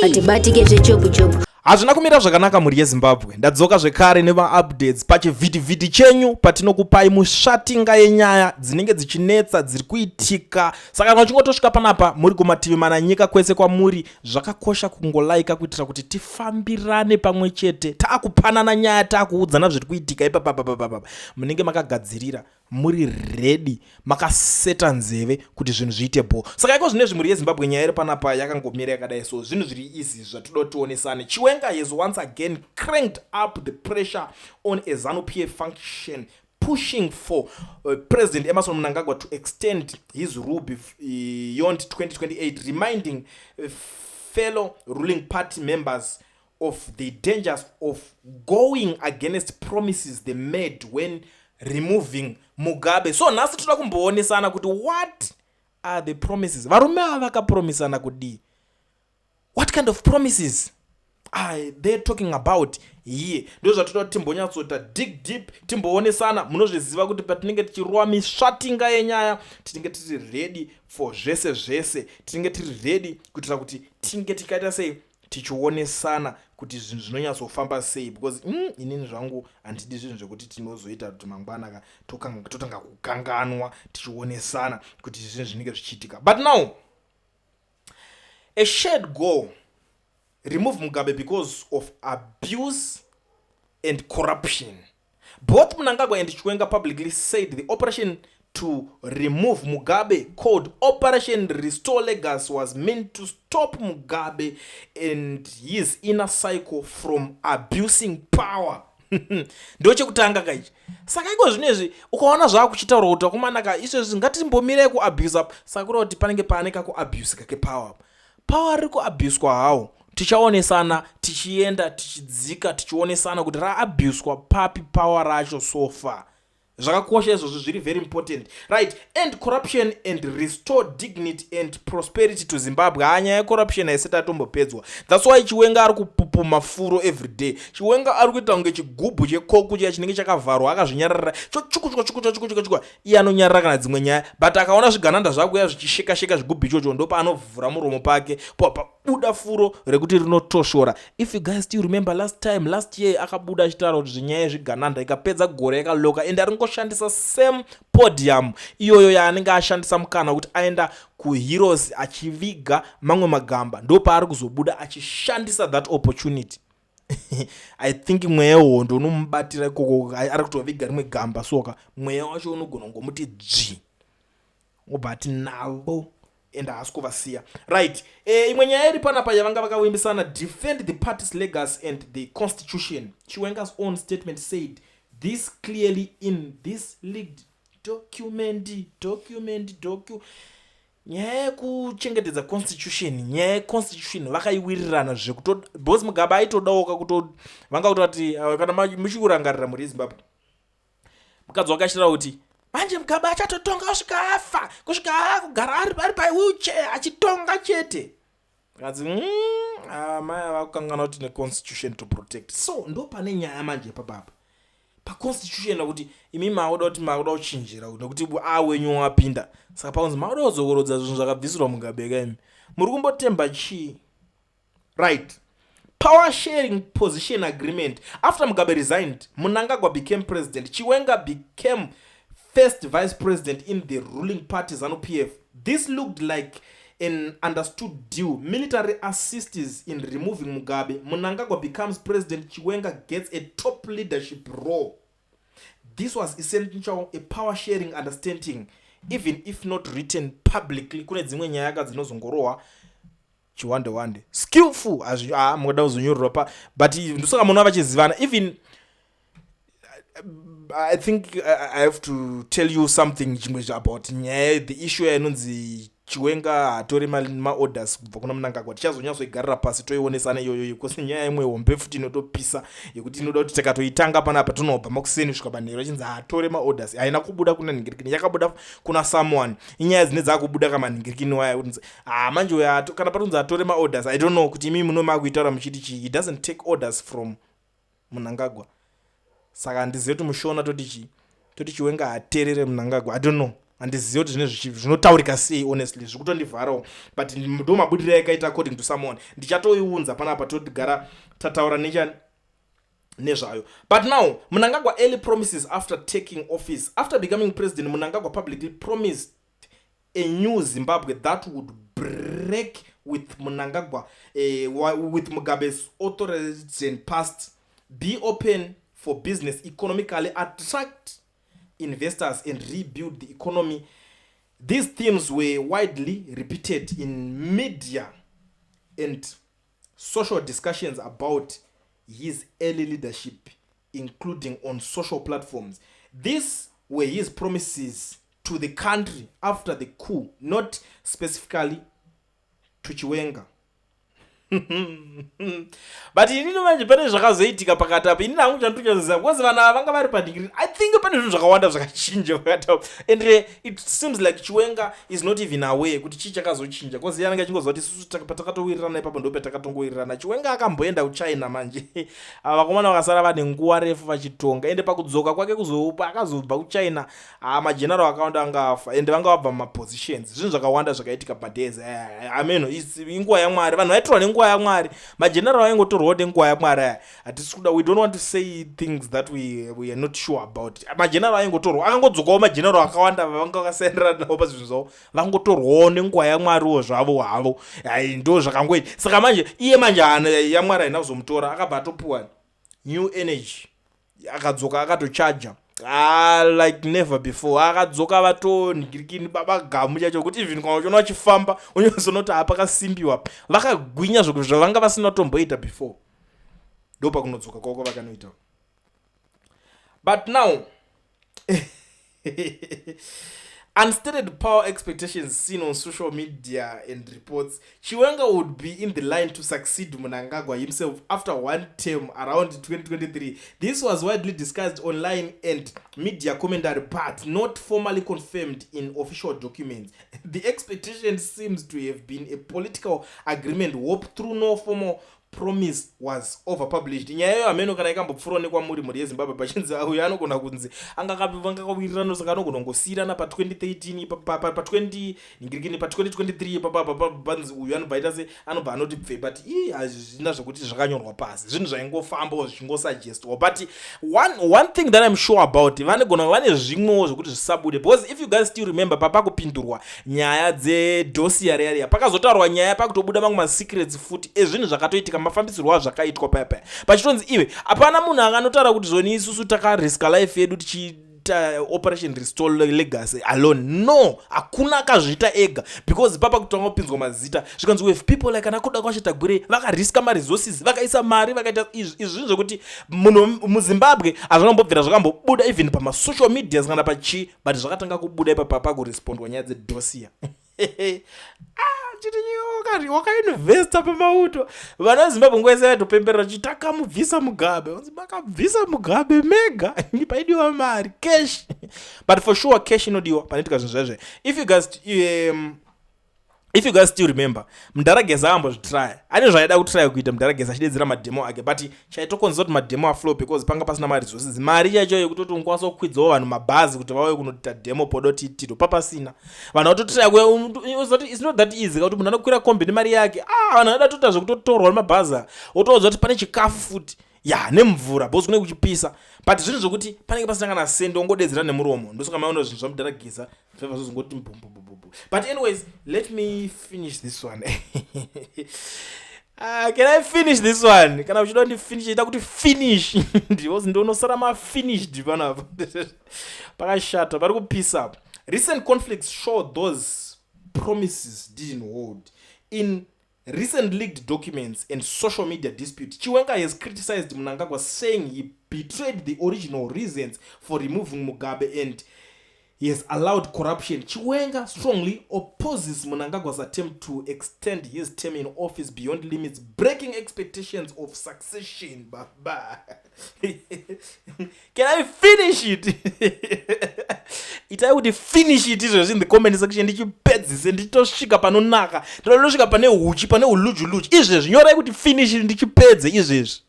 Atibatike zvechopu-chopu. Hazvina kumira zvakanaka, mhuri yeZimbabwe. Ndadzoka zvekare nemaupdates pachivhitivhiti chenyu, patinokupai musvatinga yenyaya dzinenge dzichinetsa, dziri kuitika. Saka kana uchingotosvika panapa, muri kumativi mana nyika kwese kwamuri, zvakakosha kungolaika kuitira kuti tifambirane pamwe chete. Taakupanana nyaya, taakuudzana zviri kuitika ipapapapapapa. Munenge makagadzirira, muri ready, makaseta nzeve kuti zvinhu zviite bho. Saka iko zvine zvimhuri yeZimbabwe, nyaya iri panapa yakangomira yakadai. So zvinhu zviri easy zvatoda tionesane. Chiwenga has once again cranked up the pressure on a ZANU PF function, pushing for President Emmerson Mnangagwa to extend his rule beyond 2028, reminding fellow ruling party members of the dangers of going against promises they made when removing Mugabe. So nhasi toda kumboonesana kuti what are the promises varume ava vakapromisana kudii? What kind of promises are they talking about here? Ndo zvatoda kuti timbonyatsota dig deep, timboonesana. Munozviziva kuti patinenge tichirova misvatinga yenyaya, tinenge tiri ready for zvese zvese. Tinenge tiri ready kuitira kuti tinge tikaita sei, tichionesana kuti zvinhu zvinonyatsofamba sei, because inini zvangu handidi zvinhu zvekuti tinozoita kuti mangwana ka totanga kukanganwa tichionesana kuti zvinhu zvinenge zvichiitika. But now, a shared goal: remove Mugabe because of abuse and corruption. Both Mnangagwa and Chiwenga publicly said the operation to remove Mugabe, called Operation Restore Legacy, was meant to stop Mugabe and his inner circle from abusing power. Ndochekutanga kaichi. Saka iko zvinezvi ukaona zvaakuchitaurwa kuti vakomanaka, izvezvi ngatimbomirai kuabusa, saka kureva kuti panenge paane kakuabusika kepower. Power riri kuabuswa hawo. Tichaonesana tichienda, tichidzika, tichionesana kuti raabuswa papi power racho so far. Zvakakosha izvozvo, zviri very important, right? And corruption and restore dignity and prosperity to Zimbabwe. Ha, nyaya yecorruption haisati atombopedzwa. That's why Chiwenga ari kupupuma furo every day. Chiwenga ari kuita kunge chigubhu chekoku chiya chinenge chakavharwa, akazvinyararira, chochukuchwa chukuchwa chukuchwa chukwa. Iye anonyarara kana dzimwe nyaya, but akaona zvigananda zvakuya zvichisheka-sheka zvigubhu ichocho, ndopaanovhura muromo pake, pabuda furo rekuti rinotoshora. If you guys still remember, last time, last year, akabuda achitaura kuti zvinyaya yezvigananda ikapedza gore yakaloka, ende ari ngoshandisa same podium iyoyo yaanenge ashandisa mukana wekuti aenda kuHeroes achiviga mamwe magamba. Ndopaari kuzobuda achishandisa that opportunity. I think mweya wehondo unomubatira ikoko. Ari kutoviga rimwe gamba, soka mweya wacho unogona kungomuti dzvi, obva ati navo, and haasi kuvasiya, right? Imwe nyaya iri panapa yavanga vakavimbisana: defend the party's legacy and the constitution. Chiwenga's own statement said this clearly in this leaked document. Docu nyaya yekuchengetedza constitution, nyaya yeconstitution vakaiwirirana zvekuto, because Mugabe aitodawo kakuto vanga kutoti kana muchikurangarira, mhuri yeZimbabwe, mukadzi wake achitaura kuti manje Mugabe achatotonga kusvika afa, kusvika akugara ari pawheelchair achitonga chete. Kanzi amai ava kukanganwa kuti neconstitution to protect. So ndo pane nyaya manje papapa paconstitution, nekuti imi makuda kuti makuda kuchinjira nekuti a wenyu wapinda. Saka pakunzi makuda kudzokorodza zvinhu zvakabvisirwa Mugabe kaimi, muri kumbotemba chii? Right. Power sharing position agreement. After Mugabe resigned, Mnangagwa became president. Chiwenga became first vice president in the ruling party, ZANU PF. This looked like an understood deal. Military assists in removing Mugabe, Mnangagwa becomes president, Chiwenga gets a top leadership role. This was essential a power sharing understanding, even if not written publicly. Kune dzimwe nyaya ka dzinozongorohwa chiwande wande skillful. Ah, munoda kuzonyorerwa pa, but ndosaka munova vachizivana. Even I think I have to tell you something chimwe about nyaya, the issue yainonzi Chiwenga hatori maorders kubva kuna Mnangagwa. Tichazonyatsoigarira pasi toionesana iyoyo, because nyaya imwe hombe futi inotopisa yekuti inoda kuti takatoitanga panapa tonobva makuseni kusvika manheru. Achinzi haatore maorders, haina kubuda kuna nhingirikini, yakabuda kuna someone. Inyaya dzine dzakubuda kamanhingirikini waya kuti ha manje uyo kana patonzi atore maorders, I don't know kuti imi muno makuitaura muchiti chii. He doesn't take orders from Mnangagwa. Saka handizivi kuti mushona toti chii, toti Chiwenga hateerere Mnangagwa. I don't know. Handizivi kuti zvine zvinotaurika sei. Honestly, zviri kutondivharawo, but ndo mabudiro yakaita according to someone. Ndichatoiunza panapa, totigara tataura nechani nezvayo. But now, Mnangagwa early promises after taking office. After becoming president, Mnangagwa publicly promised a new Zimbabwe that would break with Mnangagwa with Mugabe's authoritarian past, be open for business economically, attract investors and rebuild the economy. These themes were widely repeated in media and social discussions about his early leadership, including on social platforms. These were his promises to the country after the coup, not specifically to Chiwenga. But inini manje, pane zvakazoitika pakati apo. Inini hangu chandochaziva, because vanhu ava vanga vari padegree, I think pane zvinhu zvakawanda zvakachinja pakati apo, and it seems like Chiwenga is not even aware kuti chii chakazochinja, because iye anenge achingoziva kuti isusu patakatowirirana ipapo ndo patakatongowirirana. Chiwenga akamboenda kuChina. Manje ava vakomana vakasara vane nguva refu vachitonga, ende pakudzoka kwake kuzopa akazobva kuChina, mageneral akawanda anga afa, ende vanga vabva mumapositions. Zvinhu zvakawanda zvakaitika padays. Ameno, inguva yaMwari. Vanhu vaitorwa nenguva yaMwari. Mageneral aingotorwawo nenguva yaMwari. Aya hatisi kuda, we don't want to say things that we are not sure about. Mageneral aingotorwa, akangodzokawo mageneral akawanda vanga vakasaenderana navo pazvinhu zvavo, vangotorwawo nenguva yaMwariwo zvavo havo. Ai, ndo zvakangoita. Saka manje iye manje hana yaMwari haina kuzomutora. Akabva atopiwa new energy, akadzoka akatochaja. Ah, like never before. Akadzoka vatonhingirikini baba gamu chacho, kuti even kana uchiona vachifamba unyozonoti hapakasimbiwa, vakagwinya zvavanga vasina kutomboita before. Ndo pakunodzoka kwako vakanoita. But now, unstated power expectations seen on social media and reports. Chiwenga would be in the line to succeed Mnangagwa himself after one term around 2023. This was widely discussed online and media commentary, but not formally confirmed in official documents. The expectation seems to have been a political agreement, hope through no formal promise was overpublished. Nyaya iyo hameno kana ikambopfuurawo nekwamuri, mhuri yeZimbabwe, pachinzi uyu anogona kunzi angakawirirano, saka anogona kungosiyirana pa2013, pa20 ngirikini, pa2023 papapa, panzi uyu anobva aita se anobva anoti pfe. But ii, hazvina zvekuti zvakanyorwa pasi, zvinhu zvaingofambawo zvichingosuggestwa. But one thing that I'm sure about, vanogona vane zvimwewo zvekuti zvisabude, because if you guys still remember, papakupindurwa nyaya dzedossier riya, pakazotaurwa nyaya, pakutobuda mamwe masecrets futi ezvinhu zvakatoitika, mafambisirwo azvakaitwa paya paya, pachitonzi iwe hapana munhu akanotaura kuti zvoni isusu takariska life yedu tichiita Operation Restore Legacy alone. No, hakuna akazviita ega, because papa kutanga kupinzwa mazita, zvikanzi we have people like ana Kudakwashe Tagwirei, vakariska maresources, vakaisa mari, vakaita izvi. Izvi zvinhu zvekuti munhu muZimbabwe hazvinombobvira zvakambobuda even pamasocial medias kana pachii, but zvakatanga kubuda ipapa pakurespondwa nyaya dzedossier. Ah, chiti wakainvesta pamauto. Vana veZimbabwe nguva yese vaitopemberera chiti takamubvisa Mugabe. Vanzi makabvisa Mugabe mega, paidiwa mari, cash. But for sure cash inodiwa panoitika zvinhu zvaizvo. If you guys still remember, Mudhara Geza akambozvitraya, ane zvaaida kutraya kuita Mudhara Geza achidedzera madhemo ake, but chaitokonzera kuti madhemo aflow because panga pasina maresources, mari chaicho yekutoti ungakwanisa kukwidzawo vanhu mabhazi kuti vauye kunoita dhemo podotiitiro, papasina. Vanhu vatotraya kuya, it's not that easy kuti munhu anokwira kombi nemari yake. Ah, vanhu vanoda toita zvekutotorwa nemabhazi, wotoudza kuti pane chikafu futi ya nemvura, because kunenge kuchipisa. But zvinhu zvokuti panenge pasina kana sende, ongodedzera nemuromo. Ndosaka maona zvinhu zvaMudhara Geza zvabva zvozongoti mbumbumbumbu. But anyways, let me finish this one. Can I finish this one? Kana uchida kundifinish, ita kuti finish, because ndonosara mafinished panapa. Pakashata, pari kupisa. Recent conflicts show those promises didn't hold. In recent leaked documents and social media dispute, Chiwenga has criticized Mnangagwa, saying he betrayed the original reasons for removing Mugabe and he has allowed corruption. Chiwenga strongly opposes Mnangagwa's attempt to extend his term in office beyond limits, breaking expectations of succession. Baba, can I finish it? Itai kuti finish it izvozvi in the comment section, ndichipedzise, ndichitosvika panonaka, ndinotosvika pane huchi, pane ulujuluju. Izvezvi nyorai kuti finish it, ndichipedze izvezvi.